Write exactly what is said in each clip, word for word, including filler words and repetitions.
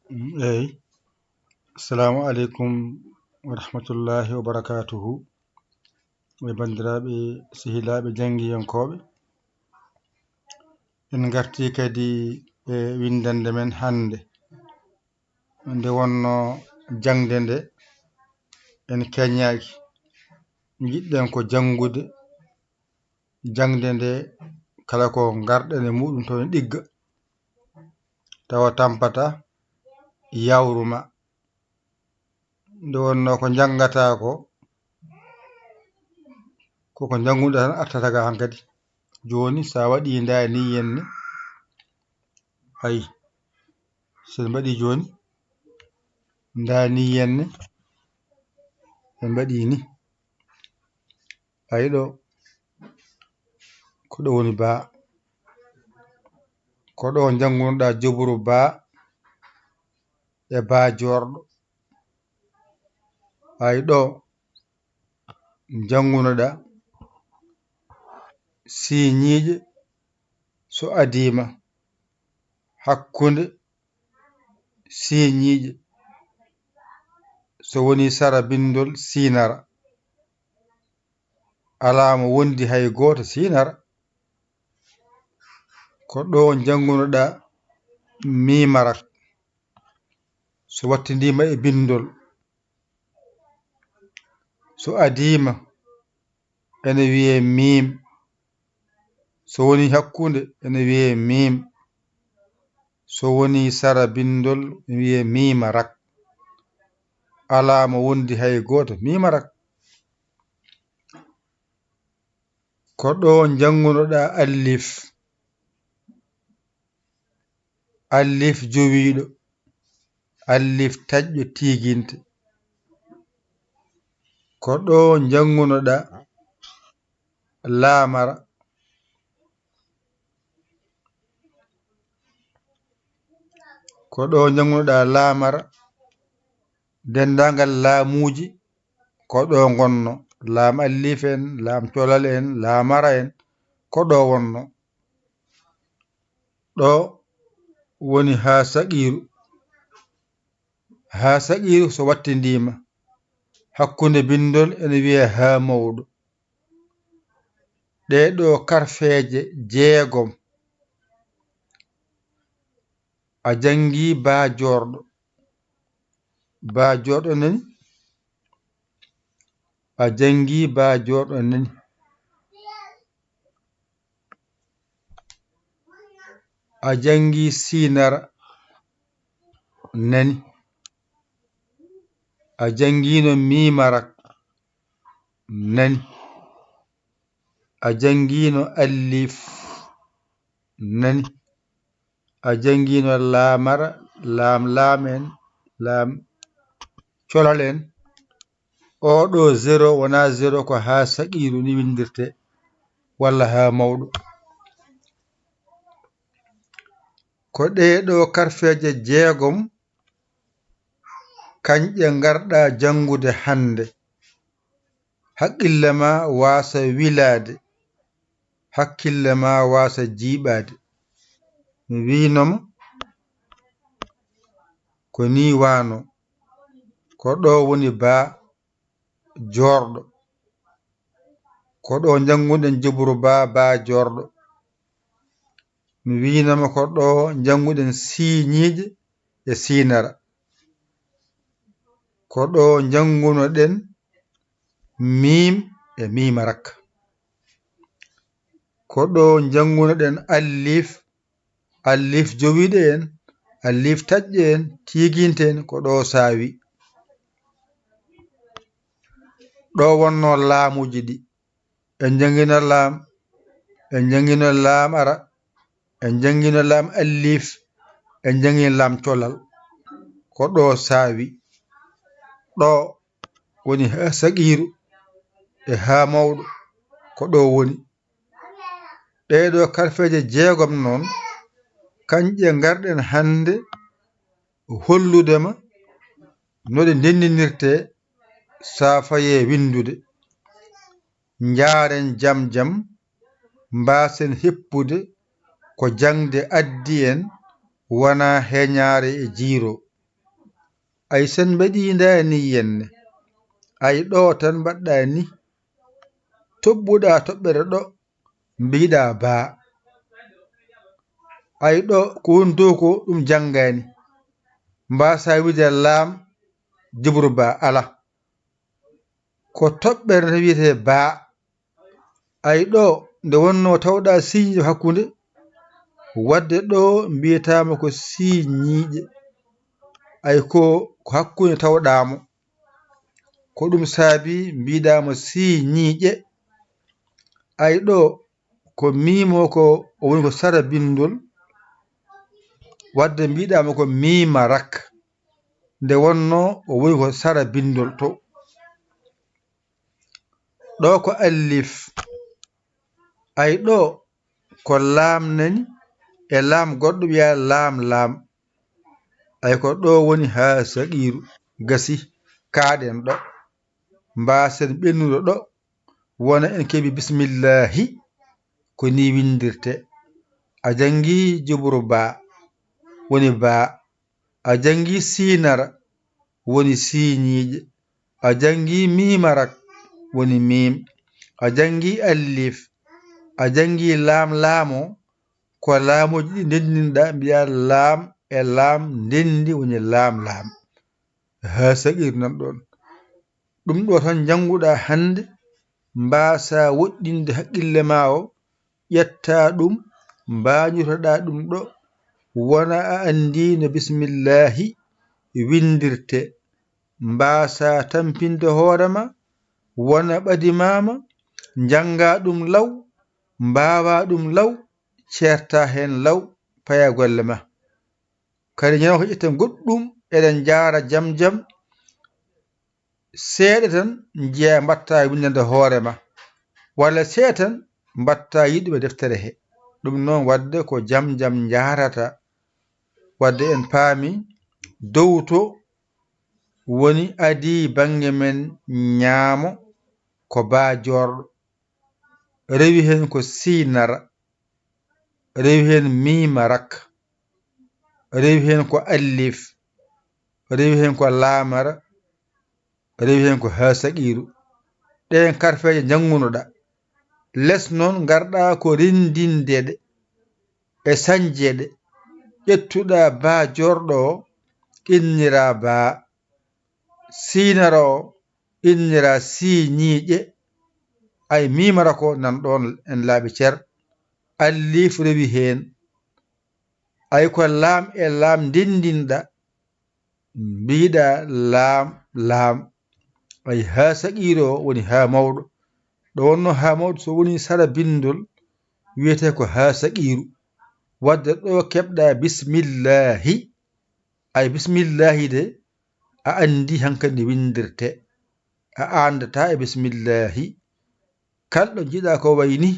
Mm, eyi. Assalamu aleykum wa rahmatullahi wa barakatuhu. E banndiraaɓe sehilaaɓe janngiyankooɓe, en ngartii kadi e winndannde men hannde. Nde wonno jaŋde nde en keñaaki. Njiɗɗen ko janngude jaŋde nde, kala ko ngarɗen e muɗum to en ɗigga, tawa tampata yawru ma. Nde wonno ko njanngataa ko, koko njannguɗaa tan artata ga hankadi. Jooni, so a waɗii ndaa ni yenne, ayi, so en mbaɗii jooni, ndaa ni yenne, en mbaɗii ni. Ayi ɗo, ko ɗo woni baa. Ko ɗo njanngunoɗaa juburu baa e baa joorɗo. Ayi ɗo, njanngunoɗaa siiñiiɗe so adiima hakkunde siiñiiɗe. So woni sara binndol siinara. Alaa mo wondi hay gooto siinara. Ko ɗo njanngunoɗaa miimarak. So wattindiima e binndol, so adiima, ene wiyee miim. So woni hakkunde, ene wiyee miim. So woni sara binndol, ene wiyee miimarak. Alaa mo wondi hay gooto miimarak. Ko ɗo njanngunoɗaa allif. Allif jowiiɗo, allif taƴƴo tiiginte. Ko ɗo njanngunoɗaa laamara. Ko ɗo njanngunoɗaa laamara. Denndaangal laamuuji ko ɗo ngonno. Laam allif en, laam colal en, laamara en, ko ɗo wonno. Ɗo woni haa saqiiru. Haa saqiiru so wattindiima hakkunde binndol ene wiyee haa mawɗo. Ɗee ɗo karfeeje jeegom. A janngii baa joorɗo. Baa joorɗo nani? A janngii baa joorɗo nani? A janngii siinara nani? A janngiino miimarak nani? A janngiino allif nani? A janngiino laamara, laam laam en, laam colal en. Oo ɗo zéro wonaa zéro, ko haa saqiiru ni winndirtee, walla haa mawɗo. Ko ɗee ɗo karfeeje jeegom, kañƴe ngarɗaa janngude hannde. Haqqille ma waasa wilaade, hakkille ma waasa jiiɓaade. Mi wiino ma, ko nii waano. Ko ɗo woni baa joorɗo. Ko ɗo njannguɗen juburu baa, baa joorɗo. Mi wiino ma ko ɗo njannguɗen siiñiiɗe e siinara. Ko ɗo njanngunoɗen miim e miimarak. Ko ɗo njanngunoɗen allif, allif jowiiɗe en, allif taƴƴe en, tiiginte en, ko ɗo saawi. Ɗo wonno laamuuji ɗi. En njanngiino laam, en njanngiino laamara, en njanngiino laam allif, en njanngiino laam colal. Ko ɗo saawi. Ɗo woni haa saqiiru e haa mawɗo, ko ɗo woni. Ɗee ɗo karfeeje jeegom noon, kañƴe ngarɗen hannde hollude ma no ɗe ndenndinirtee, saafayee winndude. Njaaren jam jam, mbaasen heppude ko jaŋde addi en, wonaa heñaare e jiiro. Ay sen mbaɗi ndaa ni yenne. Ay ɗo tan mbaɗɗa ni. Toɓɓuɗa toɓɓere ɗo, mbiɗa baa. Ay ɗo ko woni dow ko ɗum janngani. Mbaasa wiide laam, jubru baa, ala. Ko toɓɓere nde wiyetee baa. Ay ɗo nde wonno tawɗa siiñiiɗe hakkunde, wadde ɗo mbiyataama ko siiñiiɗe. Ay ko, ko hakkunde tawɗaamo. Ko ɗum saabi mbiɗaamo siiñiiɗe. Ay ɗo ko miimo ko o woni ko sara binndol, wadde mbiɗaamo ko miima rak. Nde wonno o woni ko sara binndol to. Ɗo ko allif. Ay ɗo ko laam nani e laam goɗɗo wiya laam laam. Ay ko ɗo woni haa saqiiru gasi kaaɗen ɗo. Mbaasen ɓennude ɗo wona en keɓi bismillaahi. Ko ni winndirte. A janngi jubru baa woni baa. A janngi siinara woni siiñiiɗe. A janngi miima rak woni miim. A janngi allif. A janngi laam laamo. Ko laamuuji ɗi ndenndinɗa mbiya laam e laam ndenndi woni laam laam. Haa saqiiru nan ɗon. Ɗum ɗo tan njannguɗa hannde, mbaasa woɗɗinde haqqille ma o, ƴetta ɗum, mbañotoɗa ɗum ɗo, wona a anndi no bismillaahi winndirte, mbaasa tampinde hoore ma, wona ɓadimaama, njannga ɗum law, mbaawa ɗum law, ceerta heen law, paya golle ma. Kadi ñande ko ƴetten goɗɗum, eɗen njaara jam jam, seeɗa tan njiya mbatta winndande hoore ma, walla seeɗa tan mbatta yiɗuɓe deftere he. Ɗum noon wadde ko jam jam njaarata. Wadde en paami dow to woni adii bannge men ñaamo ko baa joorɗo. Rewi heen ko siinara, rewi heen miima rak, rewi heen ko allif, rewi heen ko laamara, rewi heen ko haa saqiiru. Ɗeen karfeeje njanngunoɗa. Les noon ngarɗa ko renndinde ɗe e sañde ɗe. Ƴettuɗa baa joorɗo o, innira baa. Siinara o, innira siiñiiɗe. Ay miimara ko nan ɗoon en laaɓi cer. Allif rewi heen. Ay ko laam e laam ndenndinɗa, mbiɗa laam, laam. Ay haa saqiiru o woni haa mawɗo. Ɗo wonno haa mawɗo so woni sara binndol, wiyetee ko haa saqiiru. Wadde ɗo keɓɗa bismillaahi. Ay bismillaahi de, a anndi hankadi winndirte. A aandataa e bismillaahi. Kala ɗo njiɗa ko wayi ni,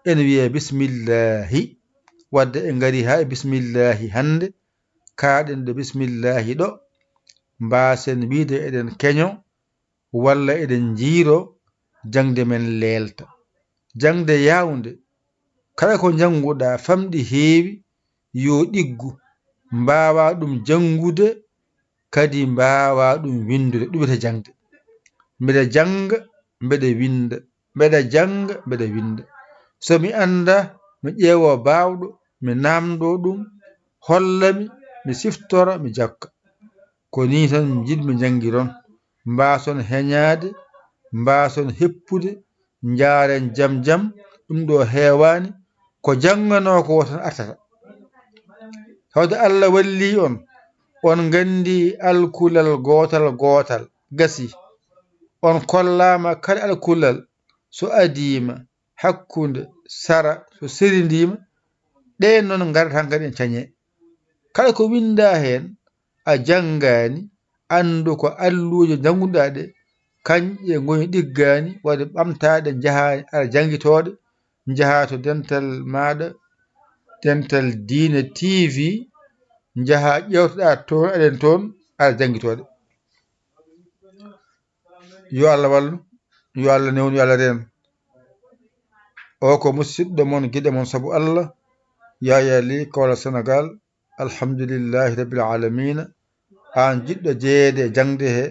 ene wiyee bismillaahi. Wadde en ngari haa e bismillaahi hannde, kaaɗen ɗo bismillaahi ɗo, mbaasen wiyde eɗen keño, walla eɗen njiiro, jaŋde men leelta. Jaŋde yaawnde, kala ko njannguɗa famɗi heewi, yo ɗiggu, mbaawa ɗum janngude, kadi mbaawa ɗum winndude. Ɗum wiyetee jaŋde. Mbeɗa jannga, mbeɗa winnda, mbeɗa jannga, mbeɗa winnda. So mi annda, mi ƴeewa baawɗo, mi naamndo ɗum, holla mi, mi siftora, mi jokka. Ko nii tan njiɗmi njanngiron, mbaason heñaade, mbaason heppude, njaaren jam jam, ɗum ɗo heewaani, ko jannganoo ko tan artata. Tawde Allah wallii on, on nganndi alkulal gootal gootal, gasi. On kollaama kala alkulal, so adiima, hakkunde, sara, so serindiima, ɗeen noon ngarata hankadi en cañe. Kala ko winndaa heen, a janngaani, anndu ko alluuje njannguɗaa ɗe, kañƴe ngoni ɗiggaani, waɗi ɓamtaaɗe njahaani aɗa janngitooɗe, njahaa to dental maaɗa, Dental Diine T V, njahaa ƴeewtoɗaa toon, eɗen toon, aɗa janngitooɗe. Yo Allah wallu, yo Allah newnu, yo Allah reen. O ko musidɗo mon, giɗo mon sabu Allah, Yaya Ly, Kaolack, Sénégal. Alhamdulillahi Rabbil Alamina. Aan jiɗɗo jeyeede e jaŋde he,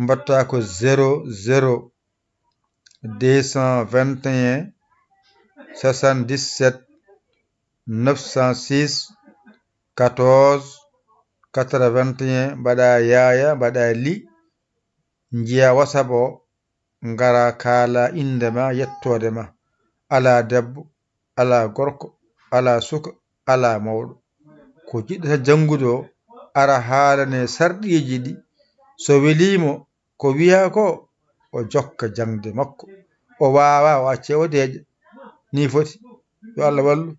mbaɗtaa ko zéro zéro deux cent vingt et un soixante-dix-sept neuf cent six quatorze quatre-vingt-un, mbaɗa yaaya, mbaɗa li, njiya WhatsApp o, ngara kaala innde ma, yettoode ma. Alaa debbo, alaa gorko, alaa suka, alaa mawɗo. Ko jiɗɗata janngude o, ara haalane sarɗiiji ɗi. So welii mo, ko wiyaa ko, o jokka jaŋde makko. O waawaa, o acca o deeƴa. Nii foti. Yo Allah wallu.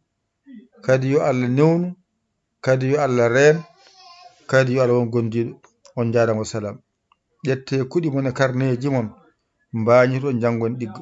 Kadi yo Allah newnu. Kadi yo Allah reen. Kadi yo Allah won gondiiɗo. On njaaraama, wa salaam. Ƴettee kuɗi mon e karneeji mon. Mbaañoton, njanngon ɗigga.